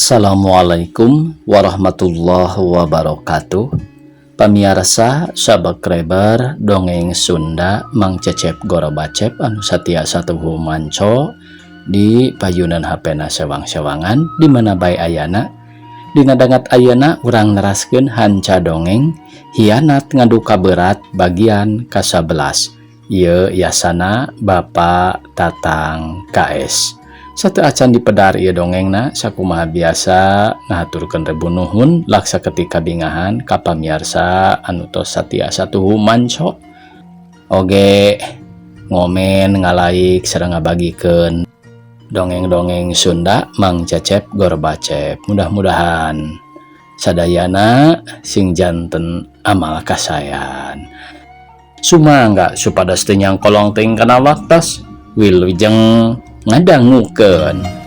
Assalamualaikum warahmatullahi wabarakatuh. Pamiarsa subscriber dongeng Sunda Mang Cecep Gorobacep anu satia satuhu manco di payunan HP na sewang-sewangan di mana bae ayana. Dina dangat ayeuna urang neraskeun hanca dongeng Hianat Ngaduka Berat bagian ka-11. Ieu yasana Bapak Tatang KS. Sateuacan dipedar ieu dongengna, sakumaha biasa ngahaturkeun rebu nuhun laksa ketika bingahan ka pamiarsa anu tos satia satuhu manco oge ngomen, ngalaik, sareng ngabagikeun dongeng-dongeng Sunda Mang Cecep Gorbacep. Mudah-mudahan sadayana sing janten amal kasayan. Sumangga supados teu nyangkolong teuing kana waktos. Wilujeng ngadangukeun.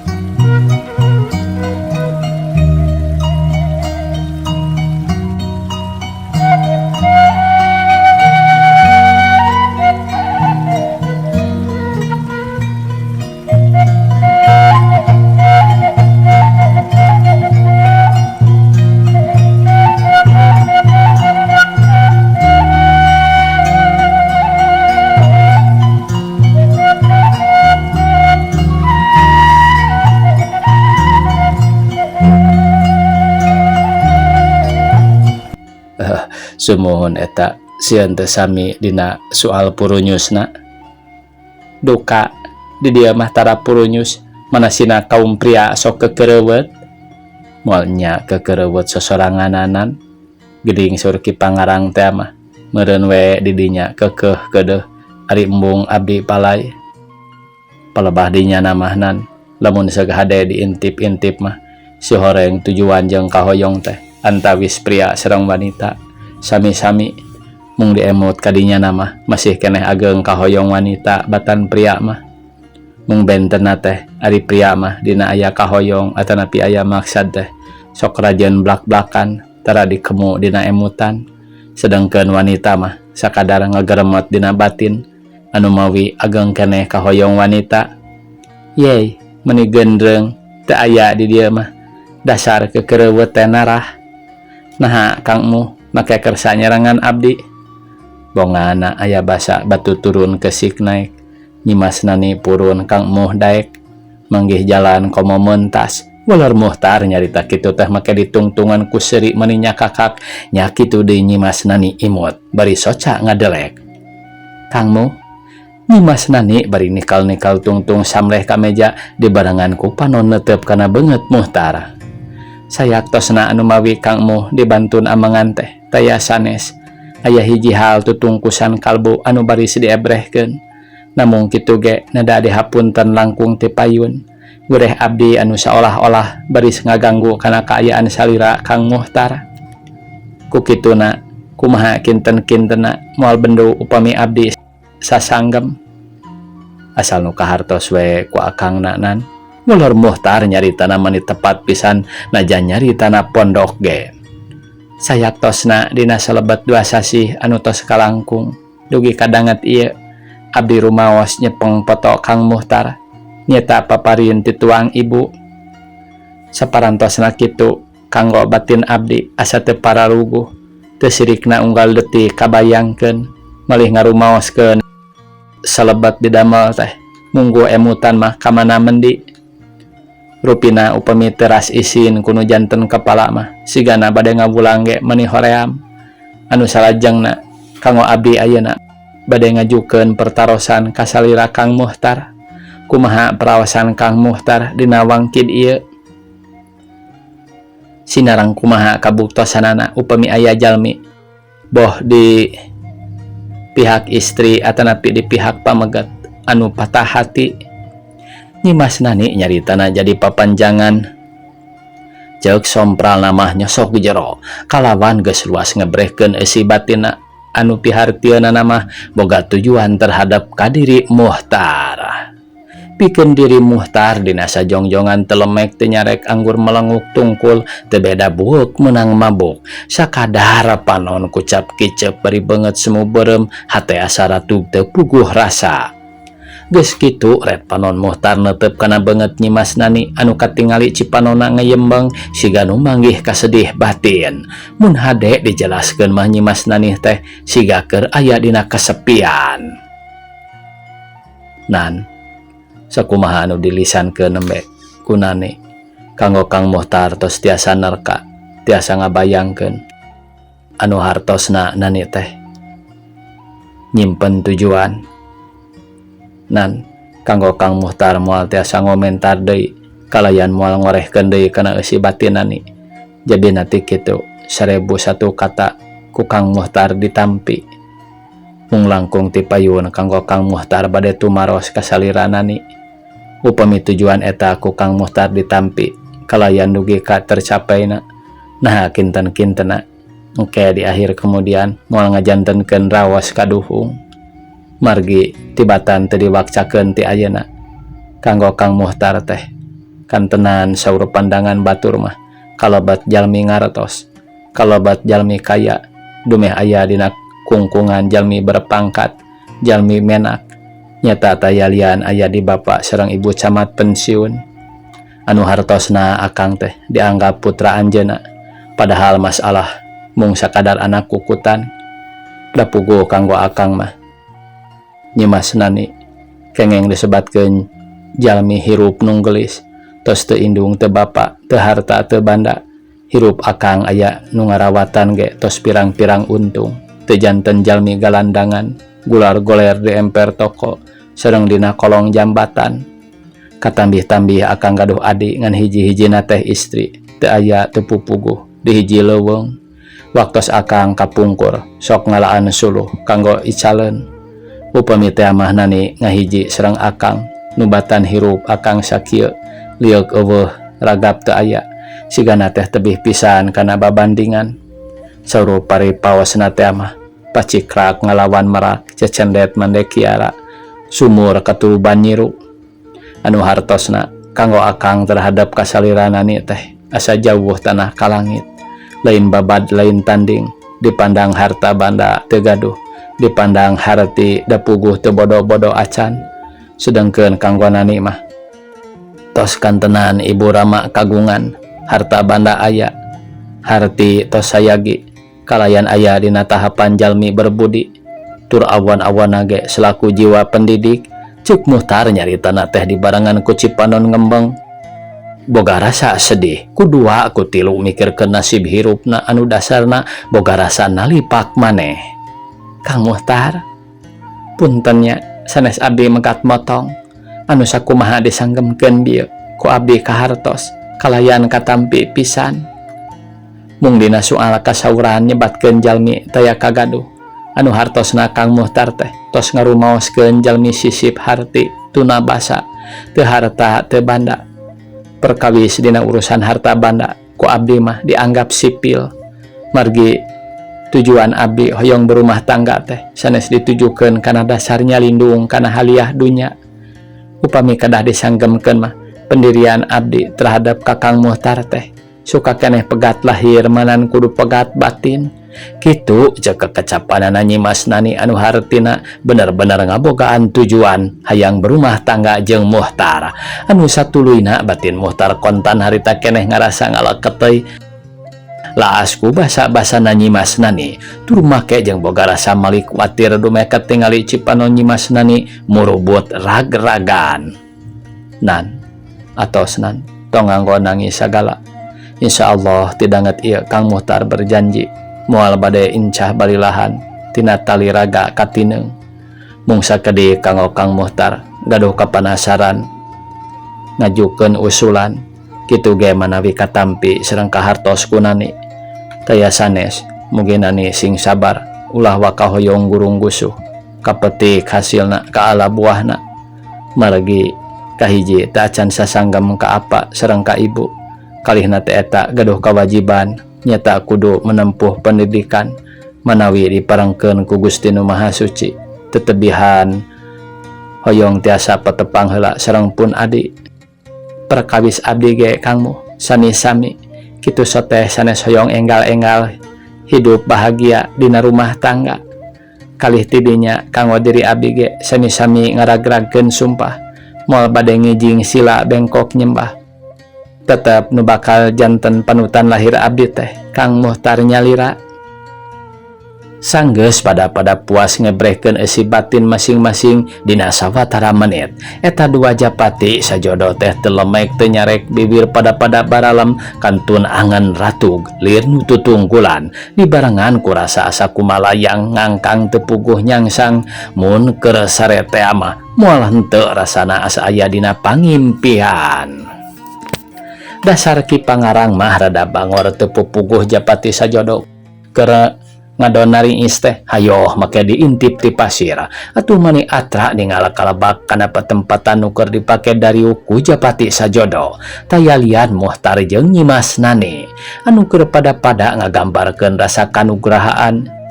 Sumuhun eta sieun teu sami dina soal purunyusna. Duka di dieu mah tara purunyus, manasina kaum pria sok kekereuweut. Moal nya kekereuweut sosorangananan. Geuning surki pangarang teh mah meureun we di dinya keukeuh keudeuh ari embung abdi palai. Palebah dinya namahnan lamun seug hade diintip-intip mah si horeng tujuan jeung kahoyong teh antawis pria sareng wanita sami-sami mung diemut kadinya nama masih keneh ageng kahoyong wanita batan pria mah. Mung bentena teh ari pria mah dina aya kahoyong atanapi aya maksad teh sok rajin blak-blakan tara dikemu dina emutan, sedangkan wanita mah sakadar ngageremot dina batin anu mawi ageng keneh kahoyong wanita. Yey, meni gendreng teu aya di dieu mah dasar kekereuweut teh narah. Naha kangmu make kersa nyerangan abdi? Bongana aya basa batu turun kesik naik. Nyimas Nani purun Kang Muh daek manggih jalan komo mentas. Waler Muhtar nyarita kitu teh make ditungtungan ku seuri meni nyakakak nya kitu deui. Nyimas Nani imut bari soca ngadelek. Kang Muh, Nyimas Nani bari nikal-nikal tungtung samleh ka meja dibarengan ku panon netep kana beungeut Muhtar. Sayaktosna anu mawi Kang Muh dibantun amangan teh taya sanes. Aya hiji hal tutungkusan kalbu anu baris diebrehkeun. Namung kitu ge neda dihapunten langkung ti payun. Gureh abdi anu saolah-olah baris ngaganggu kana kaayaan salira Kang Muhtar. Ku kituna kumaha kinten-kintena moal bendu upami abdi sasanggem. Asal nu kahartos we ku akangna nan. Mulur Muhtar nyaritana mani tepat pisan najan nyaritana pondok ge. Sayaktosna dina salebet 2 sasih anu tos kalangkung dugi kadanget ieu abdi rumaos nyepeng foto Kang Muhtar nyeta paparin ti tuang ibu. Saparantosna kitu kanggo batin abdi asa teu pararuguh teu sirikna unggal detik kabayangkeun malih ngarumaoskeun salebet didamel teh munggu emutan mah kamana mendi. Rupina upami teras isin kuno janten kepala mah sigana bade ngawulang ge meni hoream. Anu salajengna kanggo abdi ayeuna bade ngajukeun pertarosan ka salira Kang Muhtar. Kumaha perawasan Kang Muhtar dina wangkid ieu? Sinarang kumaha kabuktosanana upami aya jalmi boh di pihak istri atanapi di pihak pamegat anu patah hati. Nyimas Nani nyaritana jadi papanjangan. Ceuk sompral namah nyosok jero kalawan geus luas ngebrehkeun eusi batina anu pihartieuna mah boga tujuan terhadap kadiri Muhtar. Pikeun diri Muhtar dina sajongjongan telemek teu nyarek anggur melenguk tungkul teu beda buuk meunang mabuk. Sakadar panon kucap kicep bari beungeut semu beureum hate asa ratug teu puguh rasa. Geus kitu ret panon Muhtar netep kana beungeut Nyimas Nani anu katingali cipanona ngeyembeng siga nu manggih kasedih batin. Mun hade dijelaskeun mah Nyimas Nani teh siga keur aya dina kesepian. Nan sakumaha anu dilisankeun nembe ku Nani kanggo Kang Muhtar tos tiasa nerka tiasa ngabayangkeun anu hartosna Nani teh nyimpen tujuan. Nan kanggo Kang Muhtar moal tiasa ngomentar deui kalayan moal ngorehkeun deui kana eusi batin Nani. Jadina ti kitu 1001 kata ku Kang Muhtar ditampi. Mung langkung ti payun kanggo Kang Muhtar bade tumaros ka salira Nani. Upami tujuan eta ku Kang Muhtar ditampi kalayan dugi ka tercapaina naha kinten-kintena engke di akhir kemudian moal ngajantenkeun raos kaduhung. Margi tibatan teu diwakcakeun ti ayeuna kanggo Kang Muhtar teh kantenan saur pandangan batur mah kalobat jalmi ngartos kalobat jalmi kaya dumeh aya dina kungkungan jalmi berpangkat jalmi menak nyata tayalian aya di bapak sareng ibu camat pensiun anu hartosna akang teh dianggap putra anjeunna padahal masalah mung sakadar anak kukutan da puguh kanggo akang mah. Nyimas Nani kengeng disebatkeun jalmi hirup nunggelis tos teu indung teu bapa teu harta teu banda hirup akang aya nu ngarawatan ge tos pirang-pirang untung teu janten jalmi galandangan gular goler di emper toko sareng dina kolong jambatan katambih-tambih akang gaduh adi ngan hiji-hijina teh istri teu aya teu pupuguh di hiji leuweung waktos akang kapungkur sok ngalaan suluh kanggo icaleun. Upami teh mah Nani ngahiji sareng akang nubatan hirup akang sakieu lieuk eueuh ragap teu aya sigana teh tebih pisan kana babandingan saur pari paosna teh mah pacikrak ngalawan merak cecendet mande kiara sumur katuruban nyiru anu hartosna kanggo akang terhadap kasalira Nani teh asa jauh tanah ka langit lain babad lain tanding dipandang harta banda teu gaduh dipandang harti da puguh teu bodo-bodo acan sedangkeun kanggo Nani mah tos kantenan ibu rama kagungan harta banda aya harti tos sayagi kalayan aya dina tahapan jalmi berbudi tur awan-awan ge selaku jiwa pendidik cek Muhtar nyaritana teh dibarengan ku cipanon ngembeng boga rasa sedih ku dua ku tilu mikirkeun nasib hirupna anu dasarna boga rasa nalipak maneh. Kang Muhtar puntennya sanes abdi megat motong anu sakumaha disanggemkeun bieu ku abdi kahartos kalayan katampi pisan mung dina soal kasauran nyebatkeun jalmi taya kagaduh anu hartosna Kang Muhtar teh tos ngarumaoskeun jalmi sisip harti tuna basa teu harta teu banda perkawis dina urusan harta banda ku abdi mah dianggap sipil margi tujuan abdi hoyong berumah tangga teh sanes ditujukeun kana dasarnya lindung kana haliah dunya upami kedah disanggemkeun mah pendirian abdi terhadap Kakang Muhtar teh suka keneh pegat lahir manan kudu pegat batin kitu cek kekecapanana Nyimas Nani anu hartina bener-bener ngabogaan tujuan hayang berumah tangga jeung Muhtar anu satuluyna batin Muhtar kontan harita keneh ngarasa ngaleketeuy laas ku basa-basana Nyimas Nani tur make jeung boga rasa malik watir dumeh katingali cipanon Nyimas Nani murubut rag-ragan. Nan atos nan tong nganggo nangis sagala insyaallah tidanget ieu Kang Muhtar berjanji moal bade incah balilahan tina tali raga katineung mung sakedik kanggo Kang Muhtar gaduh kapanasaran ngajukeun usulan kitu ge manawi katampi sareng kahartos ku Nani taya sanes mugi Nani sing sabar ulah waka hoyong gurung gusuh kapetik hasilna kaala buahna margi kahiji teu acan sasanggem ka apa sareng ka ibu kalihna teh eta gaduh kewajiban nyata kudu menempuh pendidikan manawi diparengkeun ku Gusti Nu Maha Suci tetebihan hoyong tiasa patepang heula sareng pun adi perkawis abdi ge Kangmu sami-sami kitu soteh sanes hoyong enggal-enggal hidup bahagia dina rumah tangga. Kalih ti dinya kanggo diri abdi ge sami-sami ngaragragkeun sumpah moal bade ngijing sila bengkok nyembah. Tetep nu bakal janten panutan lahir abdi teh Kang Muhtar nyalira. Sanggeus pada-pada puas ngebrehkeun eusi batin masing-masing dina sawatara menit. Eta dua japati sajodo teh teu lemek teu nyarek bibir pada-pada baralem kantun angan ratug lir nu tutungkulan dibarengan ku rasa asa kumalayang ngangkang teu puguh nyangsang mun keur sare tea mah moal henteu rasana asa aya dina pangimpian. Dasar Ki Pangarang mah rada bangor teu pupuguh japati sajodo keur ngadon nariis teh hayoh make diintip ti pasir atuh mani atra ningal kalebak kana patempatan nu keur dipake dariuk ku japati sajodo tayalian Muhtar jeung Nyimas Nani anu keur pada-pada ngagambarkeun rasa kanugrahaan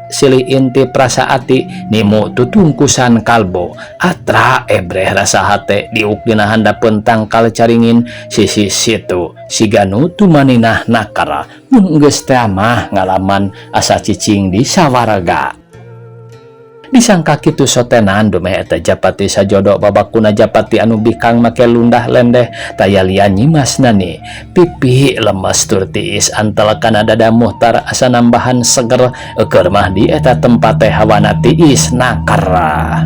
silih intip rasa ati nimu tutungkusan kalbo atra ebreh rasa hate diuk dina handapeun tangkal caringin sisi situ siga nu tumaninah nakara mun geus teh mah ngalaman asa cicing di sawarga. Disangka kitu sotenan dumeh eta japati sajodo babakuna japati anu bikang make lundah lendeh tayalian Nyimas Nani pipi lemes tur tiis antel kana dada Muhtar asa nambahan seger eueur mah di eta tempat teh hawana tiis nakara.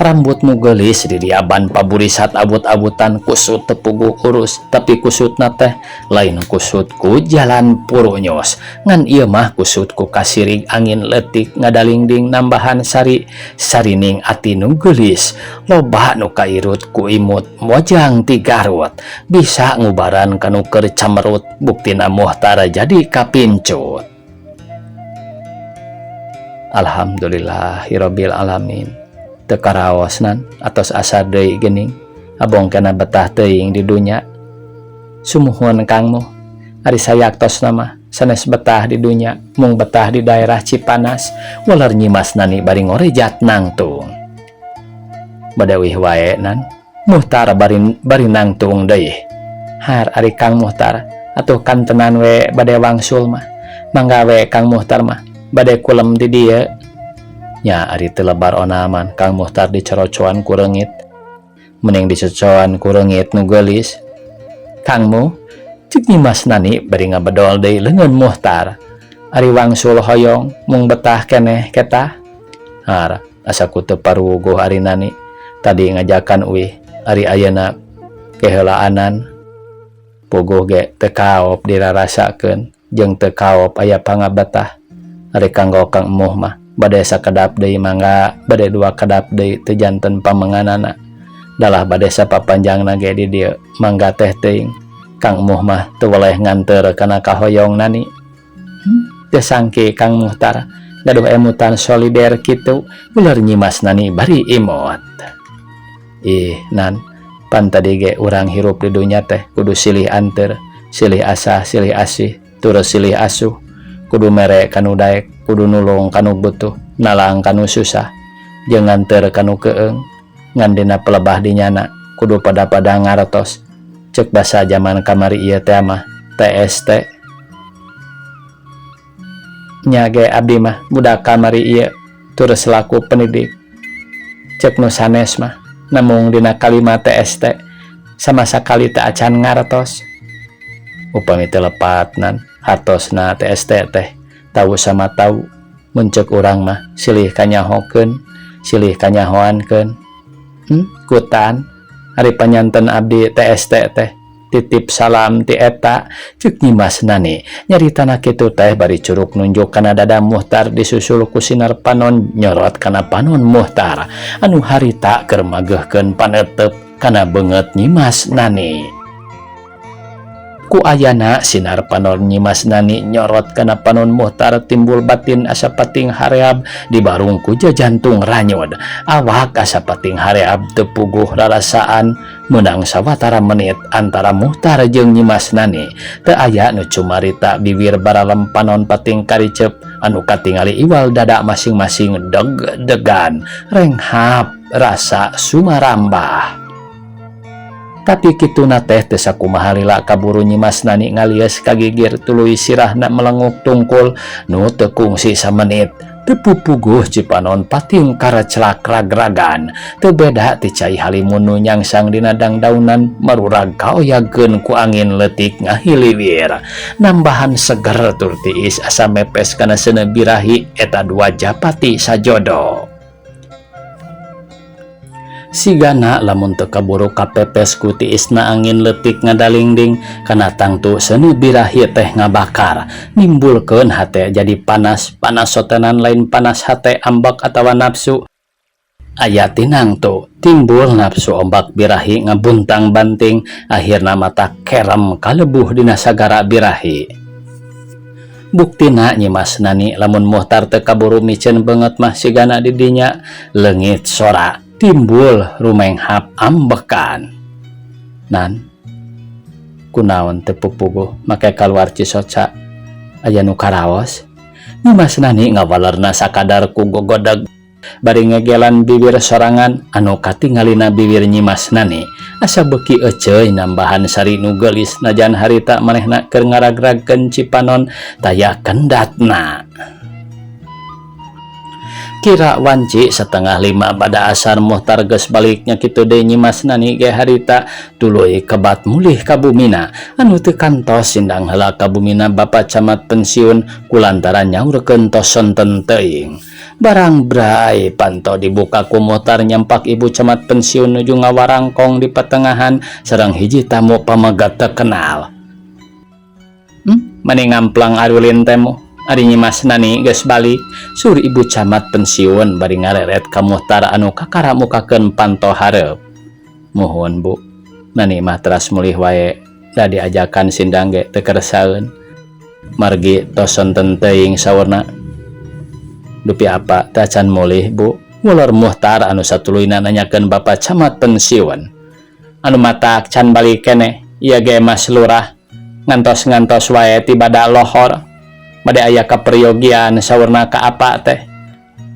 Rambut nu geulis diriaban paburisat abut-abutan kusut teu puguh urus tapi kusutna teh lain kusut ku jalan purunyos ngan ieu mah kusut ku kasirig angin leutik ngadalingding nambahan sari sarining ati nu geulis loba nu kairut ku imut mojang ti Garut bisa ngubaran kanu keur camerut buktina Muhtar jadi kapincut. Alhamdulillahirabbil alamin. Teu karaos nan atos asar deui geuning abong kana betah teuing di dunya. Sumuhun Kang Muh, ari sayaktosna mah sanes betah di dunya mung betah di daerah Cipanas waler Nyimas Nani bari ngorejat nangtung. Bade uih wae nan Muhtar bari nangtung deui. Har ari Kang Muhtar atuh kantenan we bade wangsul mah mangga we Kang Muhtar mah bade kulem di dieu. Nya ari teu lebar onaman Kang Muhtar dicorocoan ku reungit mending dicocoan ku reungit nu geulis. Kang Muh cek Nyimas Nani bari ngabedol deui leungeun Muhtar. Ari wangsul hoyong mung betah keneh ketah. Har asa ku teu paruguh ari Nani tadi ngajakan uih ari ayeuna keheulaanan puguh ge teu kaop dirarasakeun jeung teu kaop aya pangabetah. Ari kanggo Kang Emuh mah bade sakedap deui mangga bade dua kedap deui teu janten pamenganana dalah bade sapapanjangna ge di dieu mangga teh teuing Kang Emuh mah teu weleh nganteur kana kahoyong Nani. Teu sangki Kang Muhtar gaduh emutan solider kitu uler Nyimas Nani bari imut. Ih nan pan tadi ge urang hirup di dunya teh kudu silih anteur silih asah silih asih tur silih asuh kudu mere kanu daek kudu nulung kanu butuh nalang kanu susah jeung nganteur kanu keung ngan dina pelebah dinyana kudu pada-pada ngartos cek basa jaman kamari ieu teh mah TST nya ge abdi mah budak kamari ieu tur selaku pendidik cek nu sanes mah namung dina kalimat TST sama sakali teu acan ngartos upami teu lepat nan hartosna TST teh tahu sama tahu mun cek urang mah silih kanyahokeun silih kanyahoankeun. Kutan ari panyanten abdi TST teh titip salam ti eta cek Nyimas Nani nyaritana kitu teh bari curug nunjuk kana dada Muhtar disusul ku sinar panon nyorot kana panon Muhtar anu harita keur mageuhkeun panetep kana beungeut Nyimas Nani. Ku ayana sinar panon Nyimas Nani nyorot kana panon Muhtar timbul batin asa pating hareab dibarung ku jajantung ranyod awak asa pating hareab teu puguh rarasaan meunang sawatara menit antara Muhtar jeung Nyimas Nani teu aya nu cumarita bibir baralem panon pating karicep anu katingali iwal dada masing-masing deg-degan renghap rasa sumarambah. Tapi kituna teh teu sakumaha lila kaburu Nyimas Nani ngalieus ka gigir tuluy sirahna melenguk tungkul nu teu kungsi samenit. Teu pupuguh Cipanon pating karecelak ragragan. Teu beda ti cai halimun nu nyangsang dina dangdaunan marurag kaoyageun ku angin leutik ngahiliwir. Nambahan seger tur tiis asa mepes kana seuneu birahi eta dua japati sajodo. Sigana lamun teu kaburu kapepes ku tiisna angin leutik ngadalingding kana tangtu seuneu birahi teh ngabakar nimbulkeun hate jadi panas panas sotenan lain panas hate ambek atawa nafsu aya tinangtu timbul nafsu ombak birahi ngabuntang banting akhirna mata kerem kalebuh dina sagara birahi. Buktina Nyimas Nani lamun Muhtar teu kaburu miceun beungeut mah sigana di dinya leungit sora timbul rumenghap ambekan. Nan kunaon teu pupuguh make kaluar cisoca aya nu karaos? Nyimas Nani ngawalerna sakadar ku gogodeg bari ngegelan bibir sorangan anu katingalina bibir Nyimas Nani asa beuki eceuy nambahan sari nu geulis najan harita manehna keur ngaragragkeun Cipanon taya kendatna. Kira wanci 4:30 pada asar Muhtar geus baliknya kitu deui Nyimas Nani ge harita tuluy kebat mulih ka bumina anu teu kantos sindang heula ka bumina Bapak Camat pensiun kulantaran nyaurkeun tos sonten teuing. Barang bray panto dibuka ku Muhtar nyampak ibu camat pensiun nuju ngawarangkong di petengahan sareng hiji tamu pamegat teu kenal. Mani ngamplang arulin temu ari Nyimas Nani geus balik, sur ibu camat pensiun bari ngareret ka Muhtar anu kakara mukakeun panto hareup. Muhun Bu, Nani mah teras mulih wae da diajakan sindang ge teu kersaeun. Margi tos sonten teuing saurna. Dupi apa teh acan mulih Bu? Ngulor Muhtar anu satuluyna nanyakeun Bapak Camat pensiun. Anu matak can balik keneh, ieu ge Mas Lurah ngantos-ngantos wae ti bada lohor. Bade aya kaperyogian saurna ka apa teh?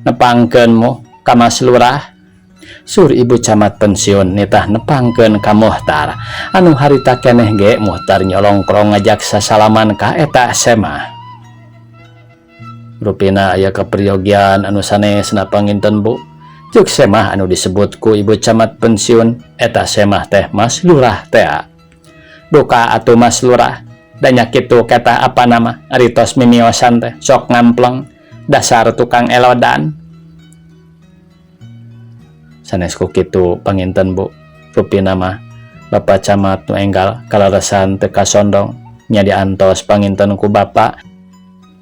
Nepangkeun mu ka Mas Lurah. Sur ibu camat pensiun nitah nepangkeun ka Muhtar. Anu harita keneh ge Muhtar nyolongkrong ngajak sasalaman ka eta semah. Rupina aya kaperyogian anu sanesna panginten Bu. Ceuk semah anu disebut ku ibu camat pensiun eta semah teh Mas Lurah tea. Duka atuh Mas Lurah, da nya kitu keta apa nama ari tos mimiosan teh sok ngampleng dasar tukang elodan. Sanes ku kitu panginten Bu, rupina mah Bapak Camat nu enggal kaleresan teu kasondong nya diantos panginten ku Bapak.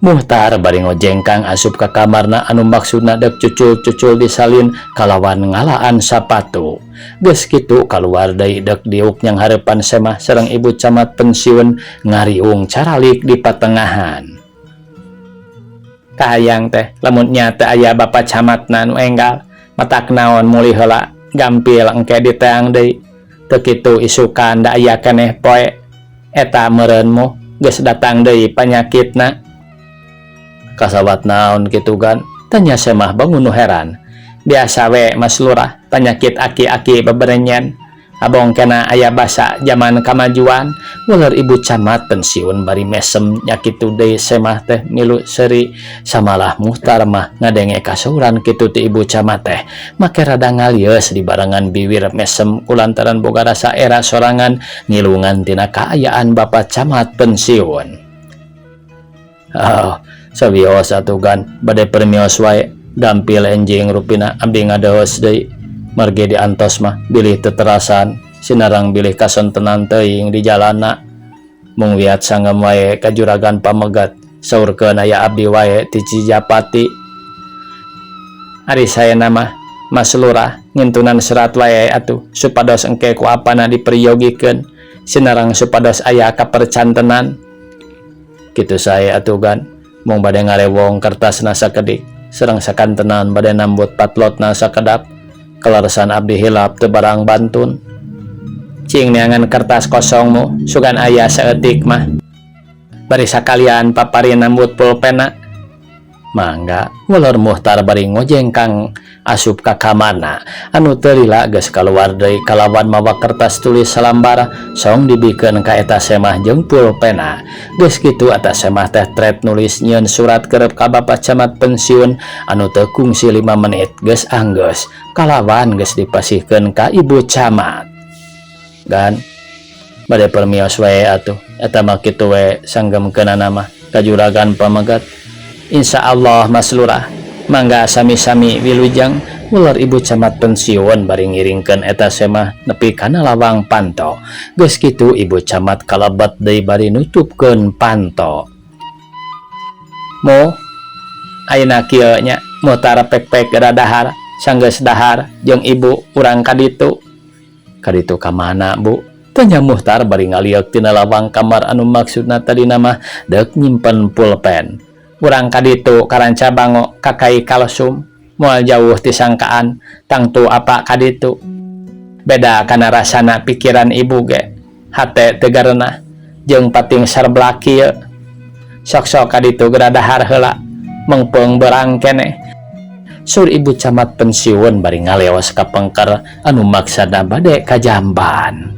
Muhtar bari ngojengkang asup ka kamarna anu maksudna dek cucul-cucul disalin kalawan ngalaan sapatu. Geus kitu kaluar deui dek diuk nyang hareupan semah sareng ibu camat pensiun ngariung caralik di patengahan. Kahayang teh lamun nya teu aya Bapak Camatna nu enggal matak naon mulih heula gampil engke diteang deui. Teu kitu isukan da aya keneh poe eta meureun mu geus datang deui panyakitna. Kasawat naon kitu gan? Tanya semah bangun nu heran. Biasa we Mas Lurah, penyakit aki-aki beberenyen. Abong kena aya basa zaman kamajuan, uler ibu camat pensiun bari mesem nya kitu deui semah teh milu seuri. Samalah Muhtar mah ngadenge kasauran kitu ti ibu camat teh. Make rada ngalieus di barengan biwir mesem kulantaran boga rasa era sorangan ngilungan tina kaayaan Bapak Camat pensiun. Oh, sawios atuh gan bade permios wae gampil enjing rupina abdi ngadeus deui margi diantos mah bilih teterasan sinarang bilih kasontenan teuing di jalana mung wiat sangem wae ka juragan pamegat saurkeun aya abdi wae ti Cijapati. Ari saena mah Mas Lurah ngintunan serat wae atuh supados engke ku apana diperyogikeun sinarang supados aya kapercantenan. Kitu sae atuh gan mung bade ngarewong kertasna sakedik sareng sakantenan bade nambut patlotna sakedap kaleresan abdi hilap teu barang bantun. Cing neangan kertas kosongmu sugan aya saeutik mah bari sakalian papari nambut pulpena. Mangga, welor Muhtar bari ngojengkang asup ka kamarna anu teu lila geus kaluar deui kalawan mawa kertas tulis salambar song dibikeun ka eta semah jeung pulpena. Geus kitu eta semah teh tret nulis nyieun surat kerep ka Bapak Camat pensiun anu teu kungsi 5 menit geus anggeus kalawan geus dipasihkeun ka Ibu Camat. Gan bade permios wae atuh eta mah kitu we sanggemkeunana mah ka juragan pamegat. Insya Allah Mas Lurah, mangga sami-sami wilujeng, ular Ibu Camat pensiun bari ngiringkeun eta semah nepi kana lawang panto. Geus kitu Ibu Camat kalebet deui bari nutupkeun panto. Mo ayeuna kieu nya Muhtar pek-pek geura dahar, sanggeus dahar jeung ibu urang ka ditu. Ka ditu ka mana, Bu? Tanya Muhtar bari ngalieuk tina lawang kamar anu maksudna tadina mah deuk nyimpen pulpen. Urang ka ditu ka Rancabango ka Kai Kalsum, moal jauh ti sangkaan tangtu apa ka ditu. Beda kana rasana pikiran ibu ge, hate teu garenah jeung pating sarblak kieu. Sok-sok ka ditu geura dahar heula, mengpeung berang keneh. Sur Ibu Camat pensiun bari ngaleos ka pengker anu maksana bade ka jamban.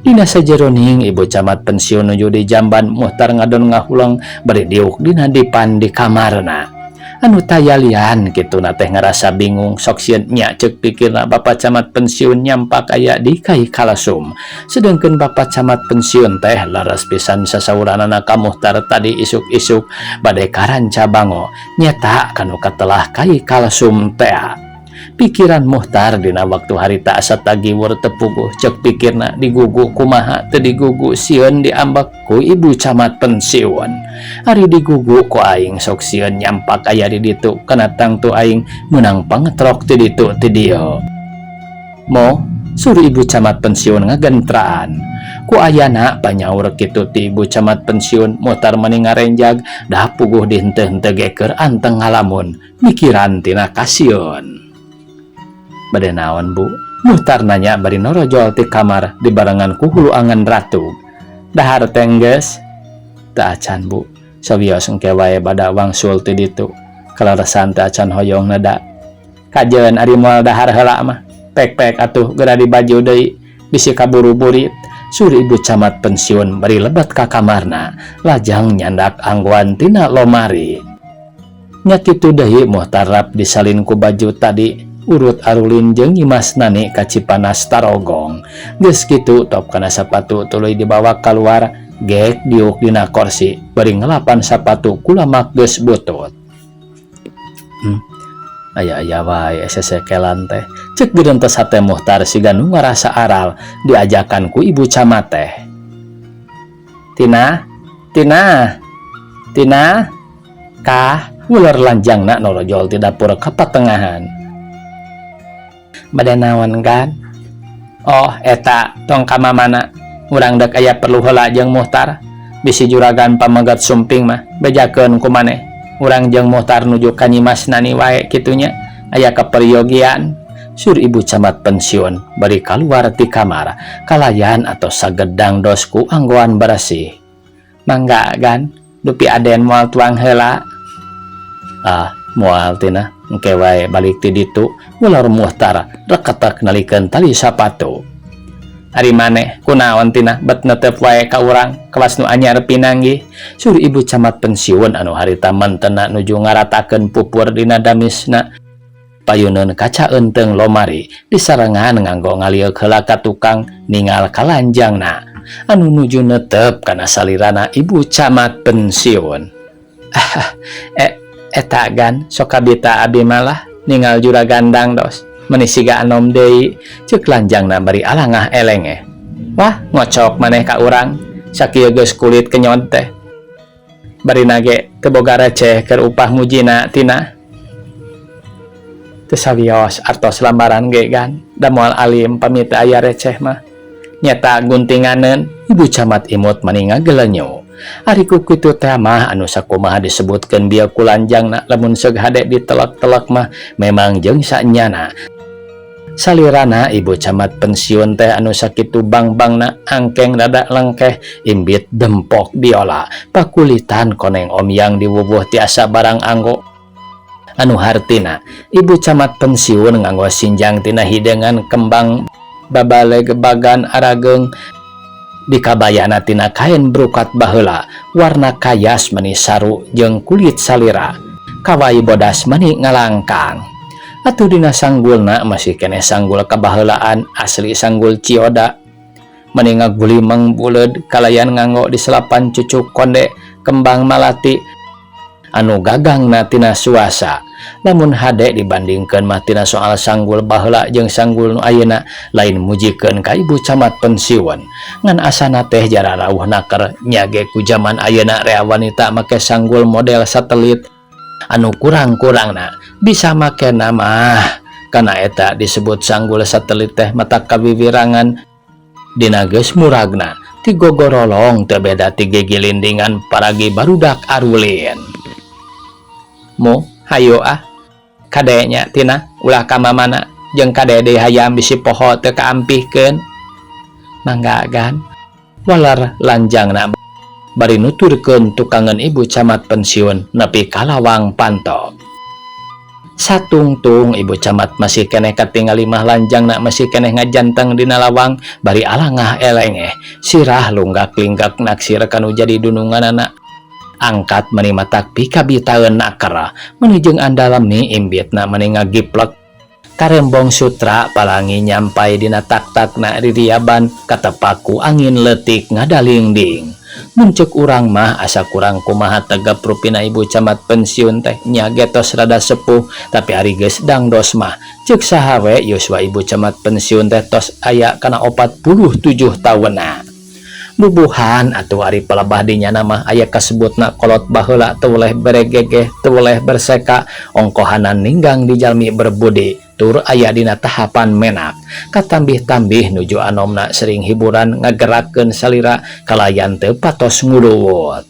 Dina sajeroning Ibu Camat pensiun nuju di jamban, Muhtar ngadon ngahuleng bari diuk dina dipan di kamarna. Anu tayalian kituna teh ngarasa bingung sok sieun nya ceuk pikirna Bapak Camat pensiun nyampak aya di Kai Kalsum. Sedengkeun Bapak Camat pensiun teh leres pisan sasauranana ka Muhtar tadi isuk-isuk bade ka Rancabango nyeta kanu katelah Kai Kalsum tea. Pikiran Muhtar dina waktu harita asa tagiwur tepuguh ceuk pikirna digugu kumaha teu digugu sieun diambek ku Ibu Camat pensiun. Ari digugu ku aing sok sieun nyampak aya di ditu kana tangtu aing meunang pangetrok ti ditu ti dieu. Mo suruh Ibu Camat pensiun ngagentraan. Ku ayana panyaur kitu ti Ibu Camat pensiun Muhtar meni ngarenjag dah puguh dihenteu-henteu ge keur anteng ngalamun mikiran tina kasieun. Bade naon, Bu? Muhtar nanya bari norojol ti kamar dibarengan ku hulu angan ratu. Dahar tengges? Teu acan, Bu. Sawios engke wae bada wangsul ti ditu. Kaleresan teu acan hoyong neda. Kajeun ari moal dahar heula mah. Pek-pek atuh geura dibaju deui bisi kaburu-burit. Sur Ibu Camat pensiun bari lebet ka kamarna lajang nyandak anggoan tina lomari. Nya kitu deui Muhtar rap disalin ku baju tadi urut arulin jeung Nyimas Nani ka Cipanas Tarogong. Geus kitu top kana sapatu tuluy dibawa kaluar gek diuk dina korsi bari ngelapan sapatu kulamak geus butut. Aya-aya wae sesekelan teh. Cek gerentes hate Muhtar siga nu ngarasa aral diajakan ku Ibu Camat teh. Tina, Tina, Tina, kah ular lanjangna norojol ti dapur ka patengahan. Bade naon kan? Oh, eta tong ka mamana. Urang dek aya perlu heula jeung Muhtar. Bisi juragan pamegat sumping mah bejakeun ku maneh. Urang jeung Muhtar nuju ka Nyimas Nani wae kitunya. Aya kaperyogian. Sur Ibu Camat pensiun bari kaluar ti kamar kalayan atau sagedang dosku anggoan bersih. Mangga gan, dupi aden moal tuang heula. Ah, moal Tina, engke wae balik ti ditu. Ular Muhtar reketek nalikeun tali sapatu. Ari maneh kunaon Tina bet netep wae ka urang kawas nu anyar pinanggih. Sur Ibu Camat pensiun anu harita mantena nuju ngaratakeun pupur dina damisna. Payuneun kaca eunteung lomari disarengan nganggo ngalieuk heula ka tukang ningal kalanjangna anu nuju netep kana salirana Ibu Camat pensiun. Eta gan sok kabita abi malah ningal juragan Dangdos meni siga anom deui ceuk lanjangna bari alangah elenge. Wah, ngocok maneh ka urang sakieu geus kulit kenyot teh. Bari nage teu boga receh keur upah mujina Tina. Teu sawios artos lambaran ge gan da moal alim pamit aya receh mah. Nyeta guntinganeun Ibu Camat imut mani ngagelenyu. Ari ku kitu teh mah anu sakumaha disebutkeun bieu ku lanjangna lamun seug hade ditelek-telek mah memang jeung sanyana. Salirana Ibu Camat pensiun teh anu sakitu bang-bangna angkeng rada lengkeh imbit dempok diola pakulitan koneng omyang diwuwuh tiasa barang anggo. Anu hartina ibu camat pensiun nganggo sinjang tina hideungan kembang babalegebagan arageung dikabayana tina kain brukat baheula warna kayas meni saru jeung kulit salira kawai bodas meni ngalangkang. Atuh dina sanggulna masih keneh sanggul kabaheulaan asli sanggul Cioda meni ngagulimeng buleud kalayan nganggo di selapan cucuk konde kembang malati anu gagangna tina suasa. Lamun hade dibandingkeun mah tina soal sanggul baheula jeung sanggul nu ayeuna, lain mujikeun ka ibu camat pensiun, ngan asana teh jara rauh naker nya ge ku jaman ayeuna rea wanita make sanggul model satelit anu kurang-kurangna bisa makena mah kana eta disebut sanggul satelit teh mata kawiwirangan dina geus muragna ti gogorolong teu beda ti gigilindingan paragi barudak arulin. Mu hayo ah kade nya Tina, ulah ka mamana jeung kade deui hayam bisi poho teu kaampihkeun. Mangga gan, walar lanjangna bari nuturkeun tukangeun ibu camat pensiun nepi ka lawang panto. Satungtung ibu camat masih keneh katingali mah lanjangna masih keneh ngajanteng dina lawang bari alangah elengeh sirah lunggak-linggak naksir kanu jadi dununganana. Angkat meni matak pikabitaeun nakera meni jeung andalemi imbitna meni ngagiplek karembong sutra palangi nyampai dina tak-takna ririaban katepaku angin leutik ngadalingding. Mun ceuk urang mah asa kurang kumaha tegap rupina ibu camat pensiun teh nya getos rada sepuh, tapi ari geus dangdos mah ceuk saha we yuswa ibu camat pensiun teh tos aya kana 47 taunna. Bubuhan atuh ari palebah dinya mah aya kasebutna kolot baheula teu weleh beregegeh teu weleh berseka ongkohanan ninggang di jalmi berbudi tur aya dina tahapan menak katambih-tambih nuju anomna sering hiburan ngagerakeun salira kalayan teu patos nguluwut.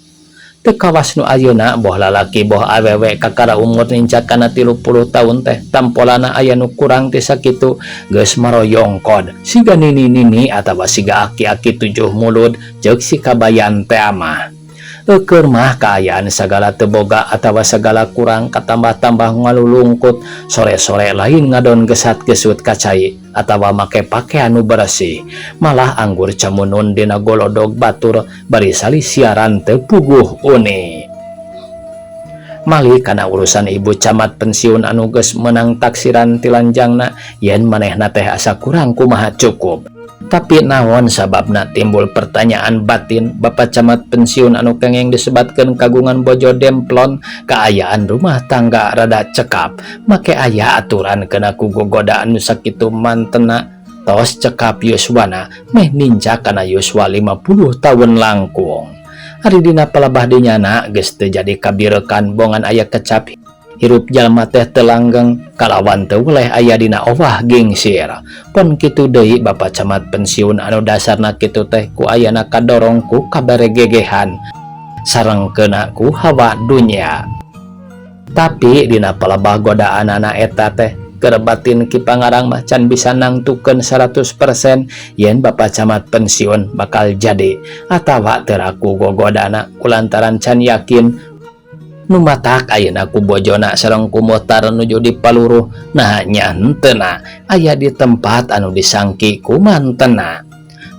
Teu kawas nu ayeuna boh lalaki boh awewe kakara umur nincak kana 30 taun teh tampolana aya nu kurang ti sakitu geus maroyongkod siga nini-nini atawa siga aki-aki tujuh mulud ceuk si kabayan teh amah. Eukeun mah kaayaan sagala teu boga atawa sagala kurang katambah-tambah ngalulungkut sore-sore lain ngadon gesat-gesut ka cai atawa make pakaian nu beresih malah anggur camunun dina golodog batur bari salisiaran teu puguh uni. Mali kana urusan ibu camat pensiun anu geus meunang taksiran ti lanjangna yen manehna teh asa kurang kumaha cukup. Tapi naon sababna timbul pertanyaan batin bapak camat pensiun anu kengeng disebatkeun kagungan bojo demplon kaayaan rumah tangga rada cekap make aya aturan kena ku gogodaan nu sakitu mantena tos cekap yuswana meh nincak kana yuswa 50 tahun langkung. Ari dina palebah dinyana geus teu jadi kabirekan bongan aya kecap hirup jalma teh teu langgeng kalawan teu weleh aya dina owah gingsir. Pon kitu deui bapak camat pensiun anu dasarna kitu teh ku ayana kadorong ku kabaregegehan sareng keuna ku hawa dunya. Tapi dina palebah godaanana eta teh keur batin Ki Pangarang mah can bisa nangtukeun 100% yen bapak camat pensiun bakal jadi atawa teu raku gogodana kulantaran can yakin nu matak ayeuna ku bojona sareng ku muhtar nuju dipaluruh nah nya henteuna aya di tempat anu disangki ku mantena.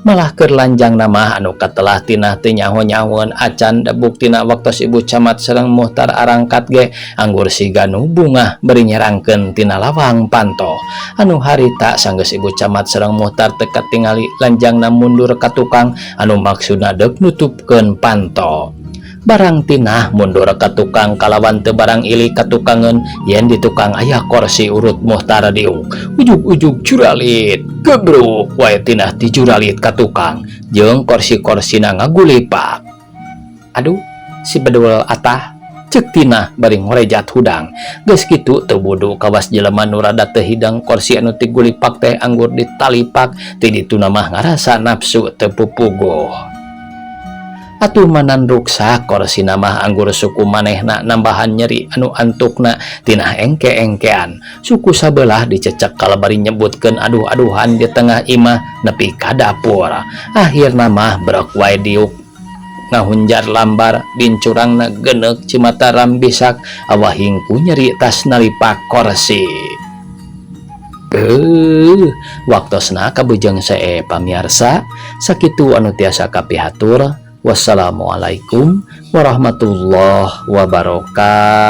Malah keur lanjang nama anu katelah tina teu nyaho-nyahoeun acan da buktina waktos ibu camat sareng muhtar arangkat ge anggur siga nu bungah bari nyerangkeun tina lawang panto. Anu harita sanggeus ibu camat sareng muhtar teu katingali lanjangna mundur ka tukang anu maksudna deuk nutupkeun panto. Barang tinah mundur ka tukang kalawan teu barang ilik ka tukangeun yen di tukang aya korsi urut muhtar diuk. Ujug-ujug juralit gebruk wae tinah ti juralit ka tukang jeung korsi-korsina ngagulipak. Aduh si bedul atah ceuk tinah bari ngorejat hudang. Geus kitu teu wudu kawas jelema nu rada teu hidang korsi anu tigulipak teh anggur ditalipak ti dituna mah ngarasa nafsu teu pupuguh. Atuh manan ruksak korsina mah anggur suku manehna nambahan nyeri anu antukna tinah engke-engkean. Suku sabelah dicecek kalabari nyebutkeun aduh-aduhan di tengah imah nepi ka dapur. Akhirna mah brek wae diuk. Ngahunjar lambar dincurangna geneuk Cimataram bisak awahing ku nyeri tas nalipak korsi. Waktosna kabujeng see, pamiarsa. Sakitu anu tiasa kapihatur. Wassalamualaikum warahmatullahi wabarakatuh.